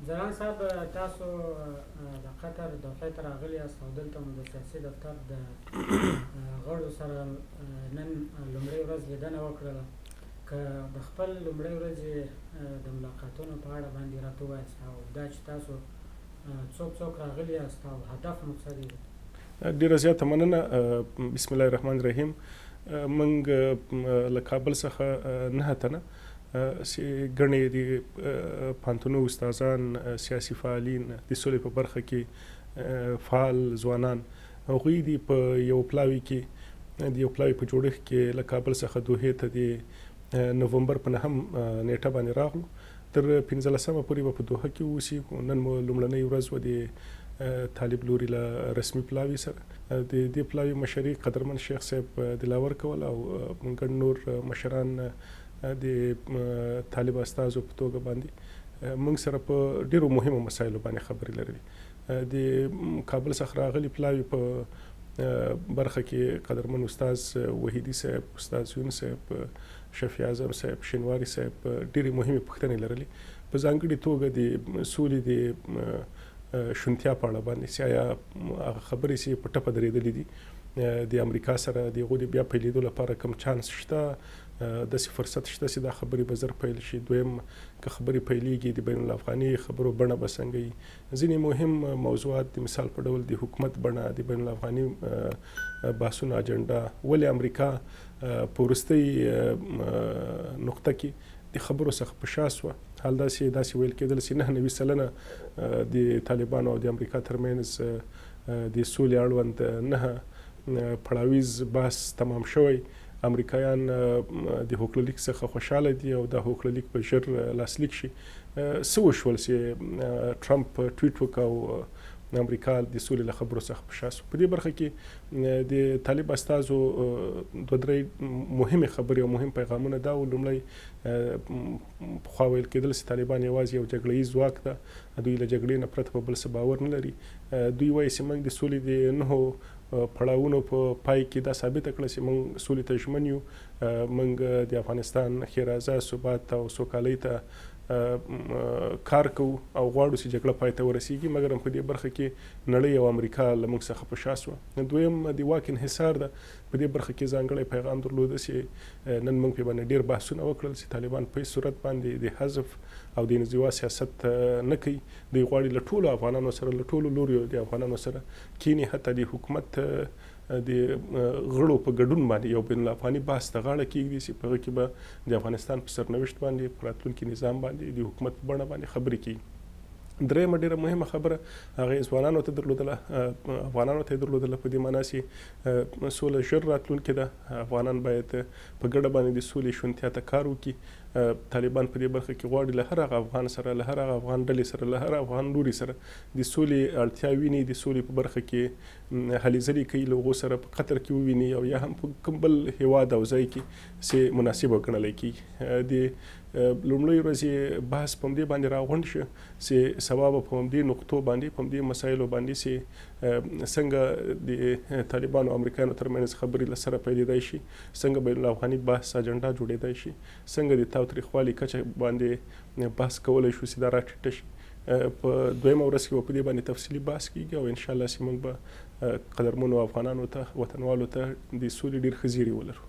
ځلاند صاحب، تاسو د قطر دوحې ته راغلي یاست او دلته مو د سیاسي دفتر د غړو سره نن لومړۍ ورځ لیدنه وکړله. که د خپل لومړۍ ورځې د ملاقاتونو په اړه باندې راته ووایاست او دا چې تاسو څوک څوک راغلي یاست او هدف مو څه دی؟ ډیره زیاته مننه. بسم الله الرحمن الرحیم. موږ له کابل څخه 9 تنه چې ګڼې د پوهنتونو استادان، سیاسي فعالین، د سولې په برخه کې فعال ځوانان، هغوی دي په یو پلاوي کې، د یو پلاوي په جوړښت کې له کابل څخه دوحې ته د نومبر په 9 نیټه باندې راغلو. تر 15 پورې به په دوحه کې اوسیږو. نن مو لومړنۍ ورځ وه د طالب لوري له رسمي پلاوي سره. د دې پلاوي مشري قدرمن شیخ صاحب دلاور کوله او ګڼ نور مشران د طالب استازو په توګه باندې موږ سره په ډیرو مهمو مسایلو باندې خبرې لرلې. د کابل څخه راغلي پلاوي په برخه کې قدرمن استاد وحیدي صاحب، استاد یون صاحب، شفیع اعظم صاحب، شینواری صاحب ډېرې مهمې پوښتنې لرلې، په ځانګړي توګه د سولې د شونتیا په اړه باندې چې آیا هغه خبرې چې په ټپه درېدلې دي د امریکا سره، د هغو د بیا پیلېدو لپاره کوم چانس شته، داسې فرصت شته چې دا خبرې به زر پیل شي؟ دویم، که خبرې پیلېږي، د بین الافغاني خبرو بڼه به څنګه وي؟ ځینې مهم موضوعات، د مثال په ډول د حکومت بڼه، د بین الافغاني بحثونو اجنډا، ولې امریکا په وروستۍ نقطه کې د خبرو څخه په شا شوه، حال داسې ویل کېدل چې 99% د طالبانو او د امریکا ترمنځ د سولې اړوند 9 پړاویز بحث تمام شوی، امریکایان د هوکړه لیک څخه خوشحاله دي او دا هوکړه لیک به ژر لاسلیک شي. څه وشول چې ټرمپ ټویټ وکړ او امریکا د سولې له خبرو څخه په شا شو؟ په دې برخه کې د طالب استازو دوه درې مهمې خبرې او مهم پیغامونه دا و. لومړی، پخوا ویل کېدل چې طالبان یوازې یو جګړه ییز ځواک ده، دوی له جګړې نه پرته په بل څه باور نه لري. دوی وایي چې موږ د سولې د 9 پړاوونو په پای کې دا ثابته کړه چې موږ سولې ته ژمن یو، موږ د افغانستان ښېرازه، ثبات او سوکالۍ ته کار کوو او غواړو چې جګړه پای ته ورسیږي، مګر په دې برخه کې نړۍ او امریکا له موږ څخه په شا شوه. دویم، د واک انحصار ده. په دې برخه کې ځانګړی پیغام درلوده چې نن موږ پرې باندې ډېر بحثونه وکړل چې طالبان په هیڅ صورت باندې د حذف او د انزوا سیاست نه کوي. دوی غواړي له ټولو افغانانو سره، له ټولو لوریو د افغانانو سره کیني، حتی د حکومت د غړو په ګډون باندې یو بین الافغاني بحث ته غاړه کېږدي چې په هغه کې به د افغانستان په سرنوشت باندې، په راتلونکي نظام باندې، د حکومت په بڼه باندې خبرې کېږي. درېیمه ډېره مهمه خبره هغه یې ځوانانو ته درلودله، افغانانو ته یې درلودله، په دې معنا چې سوله ژر راتلونکې ده، افغانان باید په ګډه باندې د سولې شونتیا ته کار وکړي. طالبان په دې برخه کې غواړي له هر هغه افغان سره، له هر هغه افغان ډلې سره، له هر افغان لوري سره د سولې اړتیا ویني، د سولې په برخه کې هلې ځلې کوي، له هغو سره په قطر کې وویني او یا هم په کوم بل هیواد او ځای کې چې مناسبه ګڼلی کېږي. د لومړۍ ورځې بحث په همدې باندې راغونډ شو چې سبا به په همدې نقطو باندې، په همدې مسایلو باندې چې څنګه د طالبانو او امریکایانو ترمنځ خبرې له سره پیلېدای شي، څنګه بین الافغاني بحث اجنډا جوړېدای شي، څنګه د تاوتریخوالي کچه باندې بحث کولی شو چې دا راټیټه شي، په دویمه ورځ کې به په دې باندې تفصیلي بحث کېږي او انشاءالله چې موږ به قدرمنو افغانانو ته، وطنوالو ته د سولې ډېر ښه زیري ولرو.